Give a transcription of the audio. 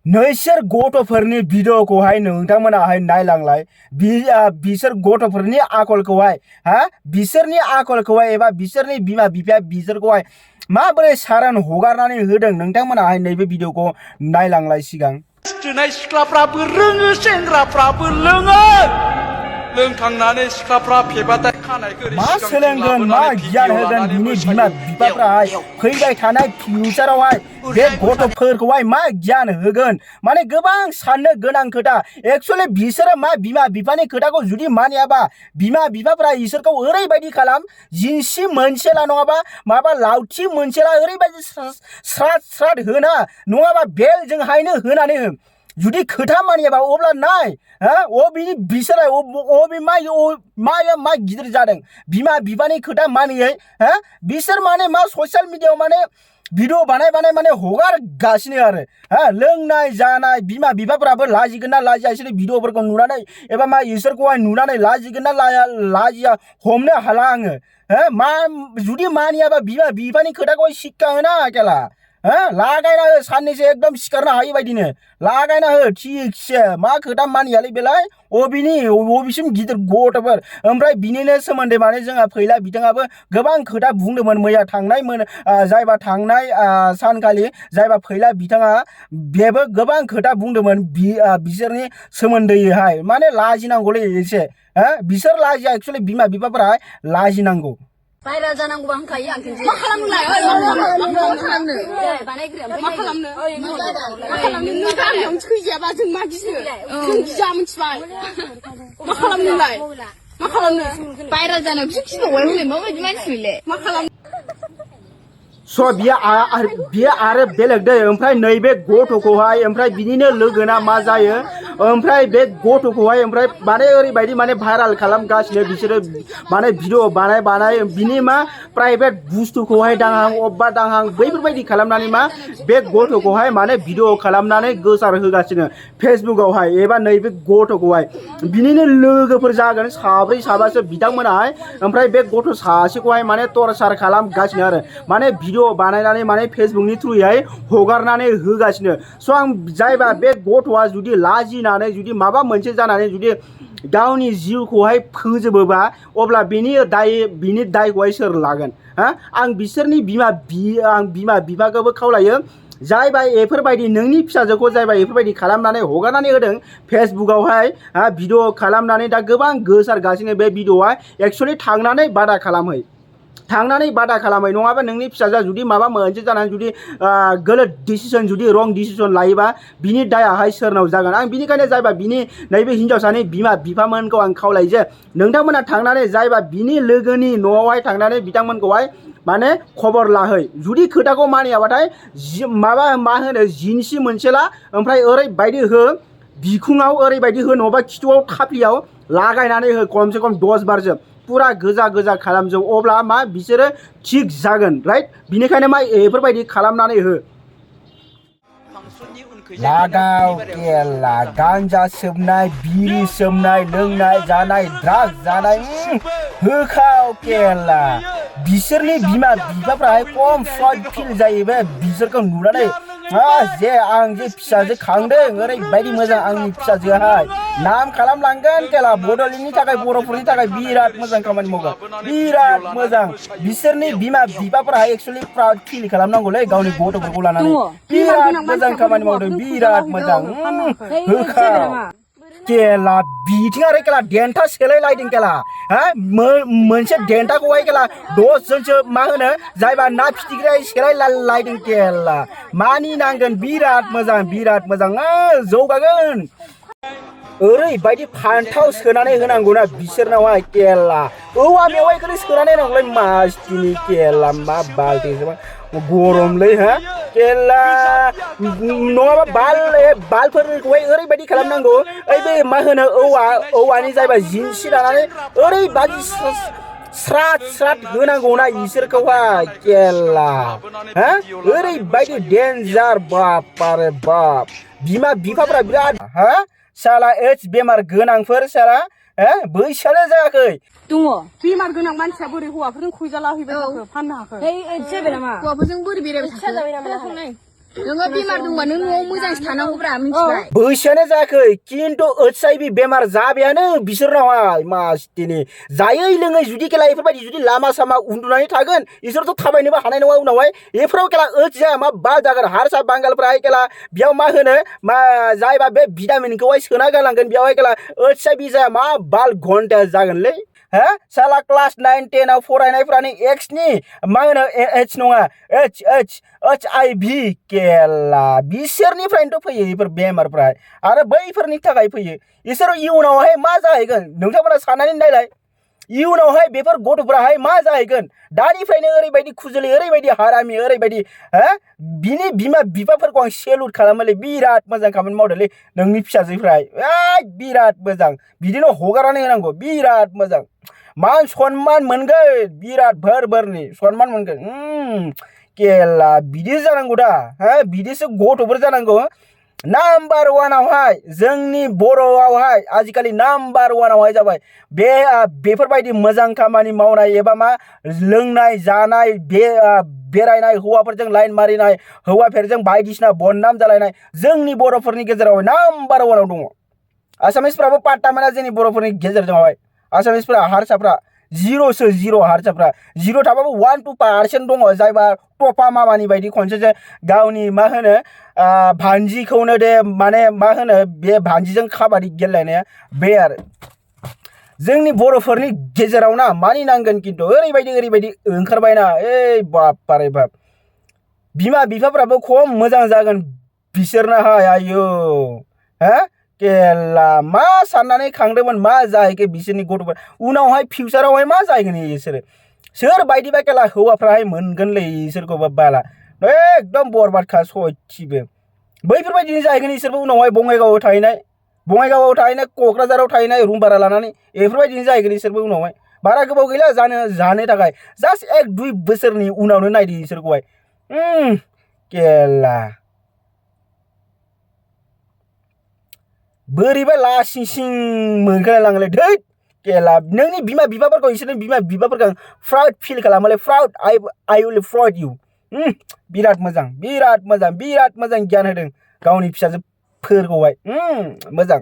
नोंसोर गथ'फोरनि भिडिअखौहाय नोंथांमोनाहाय नायलांलाय बिसोर गथ'फोरनि आखलखौहाय बिसोरनि आखलखौहाय एबा बिसोरनि बिमा बिफाया बिसोरखौहाय माबोरै सारान हगारनानै होदों नोंथांमोनाहाय नैबे भिडिअखौ नायलांलाय सिगां सिख्लाफ्राबो रोङो सेंग्राफ्राबो लोङो लोंखांनानै सिख्लाफ्रा फेबाथाय खानायखौ मा सोलोंगोन मा गियान होगोन बिनि बिमा बिफाफ्राहाय फैबाय थानाय फिउचारावहाय बे गथ'फोरखौहाय मा गियान होगोन माने गोबां साननो गोनां खोथा एक्चुअली बिसोरो मा बिमा बिफानि खोथाखौ जुदि मानियाबा बिमा बिफाफ्रा इसोरखौ ओरैबायदि खालाम जिन्सि मोनसेला नङाबा माबा लावथि मोनसेला ओरैबायदि स्राद स्राद होना नङाबा बेलजोंहायनो होनानै हो जुदि खोथा मानियाबा अब्ला नाय अबेनि बिसोर अबे मा गिदिर जादों बिमा बिफानि खोथा मानियै बिसोर माने मा ससियेल मिडियायाव माने भिडिअ बानाय माने हगारगासिनो आरो लोंनाय जानाय बिमा बिफाफ्राबो लाजिगोन ना लाजिया इसोर भिडिअफोरखौ नुनानै एबा मा इसोरखौहाय नुनानै लाजिगोन ना लाजिया हमनो हाला आङो मा जुदि मानियाबा बिमा बिफानि खोथाखौहाय शिक्षा होना केला लागायना हो साननैसो एकदम सिखारनो हायि बायदिनो लागायना हो थिगसे मा खोथा मानियालै बेलाय अबेसिम गिदिर गथ'फोर ओमफ्राय बिनिनो सोमोन्दै माने जोंहा फैला बिथाङाबो गोबां खोथा बुंदोंमोन मैया जायबा थांनाय सानखालि जायबा फैला बिथाङा बेबो गोबां खोथा बुंदोंमोन बिसोरनि सोमोन्दैहाय माने लाजिनांगौलै एसे बिसोर लाजिया एक्चुअली बिमा बिफाफोरा लाजिनांगौ बायरा जानांगौबा होनखायो आं मा खालामनो नों गामियावनो थैजायाबा जों मा गियो जों गिया मिथिबाय मा खालामनोलाय मा खालामनो बायरा जानायावसो गिबावबाय हले माबायदि मानसि बेलाय मा खालामनो स' बियो आरो बेलेग दै ओमफ्राय नैबे गथ'खौहाय ओमफ्राय बिनिनो लोगोना मा जायो ओमफ्राय बे गथ'खौहाय ओमफ्राय माने ओरैबायदि माने भाइराल खालामगासिनो बिसोरो माने भिडिअ बानाय बिनि मा प्राइभेट बुस्थुखौहाय दांहां अबबा दांहां बैफोरबायदि खालामनानै मा बे गथ'खौहाय माने भिडिअ खालामनानै गोसार होगासिनो फेसबुकआवहाय एबा नैबे गथ'खौहाय बिनिनो लोगोफोर जागोन साब्रै साबासो बिथांमोनाहाय ओमफ्राय बे गथ' सासेखौहाय माने टर्चार खालामगासिनो आरो माने भिडिअ बानायनानै माने फेसबुकनि थ्रुयै हगारनानै होगासिनो स' आं जायबा बे गथ'आ जुदि लाजिनानै जुदि माबा मोनसे जानानै जुदि गावनि जिउखौहाय फोजोबोबा अब्ला बिनि दायखौहाय सोर लागोन आं बिसोरनि बिमा बिफाखौबो खावलायो जायबा एफोरबायदि नोंनि फिसाजोखौ जायबा एफोरबायदि खालामनानै हगारनानै होदों फेसबुकआवहाय भिडिअ खालामनानै दा गोबां गोसारगासिनो बे भिडिअआ एक्चुअलि थांनानै बादा खालामै नङाबा नोंनि फिसाजोआ जुदि माबा मोनसे जानानै जुदि गलत डिसिसन जुदि रं डिसिसन लायोबा बिनि दायाहाय सोरनाव जागोन आं बिनिखायनो जायबा बिनि नैबे हिन्जावसानि बिमा बिफामोनखौ आं खावलायो जे नोंथांमोना थांनानै जायबा बिनि लोगोनि न'आवहाय थांनानै बिथांमोनखौहाय माने खबर लाहै जुदि खोथाखौ मानियाबाथाय मा होनो जिन्सि मोनसेला ओमफ्राय ओरैबायदि हो बिखुङाव ओरैबायदि हो नङाबा खिथुआव थाफ्लियाव लागायनानै हो खमसे खम 10 बारसो पुरा गोजा खालामजोब अब्ला मा बिसोरो थिग जागोन राइट बिनिखायनो मा एफोरबायदि खालामनानै हो लागाव केला गांजा सोबनाय बिरि सोबनाय लोंनाय जानाय ड्राग्स जानाय होखाव केला बिसोरनि बिमा बिफाफ्राहाय खम फ्रड फिल जायो बे बिसोरखौ नुनानै जे आं जे फिसाजो खांदों ओरैबायदि मोजां आंनि फिसाजोआहाय नाम खालामलांगोन केला बड'लेण्डनि थाखाय बर'फोरनि थाखाय बिराद मोजां खामानि मावगोन बिराद मोजां बिसोरनि बिमा बिफाफोराहाय एक्चुअली प्राउड फिल खालामनांगौलै गावनि गथ'फोरखौ लानानै बिराद मोजां खामानि मावदों बिराद मोजां होखा केला बिथिं आरो केला देन्था सोलायलायदों केला मोनसे देन्थाखौहाय केला 10 जनसो मा होनो जायबा ना फिथिख्रि सोलायलायदों केला मानिनांगोन बिराद मोजां जौगागोन ओरैबायदि फान्थाव सोनानै होनांगौना बिसोरनावहाय केला औवा मेवाइखौनो सोनानै होनांगौलै मासथिनि केला मा बालथिंसो गरमलै केला नङाबा बालफोरखौहाय ओरैबायदि खालामनांगौ ओइ बे मा होनो औवानि जायबा जिन्सि लानानै ओरैबायदि स्राद होनांगौना इसोरखौहाय केला ओरैबायदि डेन्जार बाप आरे बाप बिमा बिफाफ्रा बिराद साला एच बेमार गोनांफोर साला बैसोआनो जायाखै दङ बेमार गोनां मानसिया बोरै हौवाफोरजों खुइजाला हैबाय थाखो फाननो हाखो हौवाफोरजों बोरै बेरायबाय थाखो नोङो बेमार दंबा नों न'आव मोजांसो थानांगौब्रा मिथिबाय बैसोआनो जायाखै खिन्थु HIV बेमार जाबायानो बिसोरनावहाय मासदिनि जायै लोङै जुदि केला बेफोरबायदि जुदि लामा सामा उन्दुनानै थागोन इसोरथ' थाबायनोबो हानाय नङा उनावहाय बेफोराव केला जाया मा बा जागोन हारसा बांगालफ्राहाय केला बेयाव मा होनो मा जायबा बे भिटामिनखौहाय सोना गालांगोन बेयावहाय केला HIV जाया मा बाल घन्टा जागोनलै हा साला क्लास 9 10 आव फरायनायफ्रानो एक्सनि मा होनो एच नङा HIV केला बिसोरनिफ्रायनोथ' फैयो बेफोर बेमारफ्रा आरो बैफोरनि थाखाय फैयो इसोर इयुनावहाय मा जाहैगोन नोंथांमोना साननानै नायलाय इयुनावहाय बेफोर गथ'फ्राहाय मा जाहैगोन दानिफ्रायनो ओरैबायदि खुजुलि ओरैबायदि हारामि ओरैबायदि हा बिनि बिमा बिफाफोरखौ आं सेलुट खालामोलै बिराद मोजां खामानि मावदोंलै नोंनि फिसाजोफ्रा बिराद मोजां बिदिनो हगारनानै होनांगौ बिराद मोजां मान सन्मान मोनगोन बिराद भोरनि सन्मान मोनगोन केला बिदि जानांगौ दा हा बिदिसो गथ'फोर जानांगौ नाम्बार 1 आवहाय जोंनि बर'आवहाय आजिखालि नाम्बार 1 आवहाय जाबाय बेफोरबायदि मोजां खामानि मावनाय एबा मा लोंनाय जानाय बेरायनाय हौवाफोरजों लाइन मारिनाय हौवाफोरजों बायदिसिना बननाम जालायनाय जोंनि बर'फोरनि गेजेराव नाम्बार 1 आव दङ आसामिसफ्राबो पात्ता मोना जोंनि बर'फोरनि गेजेरजोंहाय आसामिसफ्रा हारसाफ्रा जिर' हारसाफ्रा जिर' थाबाबो 1-2% दङ जायबा टपा मामानि बायदि खनसेसो गावनि मा होनो भान्जिखौनो दे माने मा होनो बे भान्जिजों काबादि गेलेनाया बे आरो जोंनि बर'फोरनि गेजेराव ना मानिनांगोन खिन्थु ओरैबायदि ओंखारबायना बाप बिमा बिफाफ्राबो खम मोजां जागोन बिसोरनाहाय आयौ हा केला मा साननानै खांदोंमोन मा जाहैखो बिसोरनि गथ'फोर उनावहाय फिउचारावहाय मा जाहैगोन बिसोरो सोरबायदिबा केला हौवाफ्राहाय मोनगोनलै इसोरखौबा बाला एकदम बरबादखा सयथिबो बैफोरबायदिनो जाहैगोन इसोरबो उनावहाय बङाइगावआव थाहैनाय क'क्राझाराव थाहैनाय रुम भारा लानानै बेफोरबायदिनो जाहैगोन इसोरबो उनावहाय बारा गोबाव गैला जानो थाखाय जास्ट 1-2 बोसोरनि उनावनो नायदो इसोरखौहाय केला बोरैबा लासिंसिं मोनखाय लाङोलै धै केला नोंनि बिमा बिफाफोरखौ इसोरनि बिमा बिफाफोरखौ आं प्राउड फिल खालामोलै proud I will proud you बिराद मोजां गियान होदों गावनि फिसाजोफोरखौहाय मोजां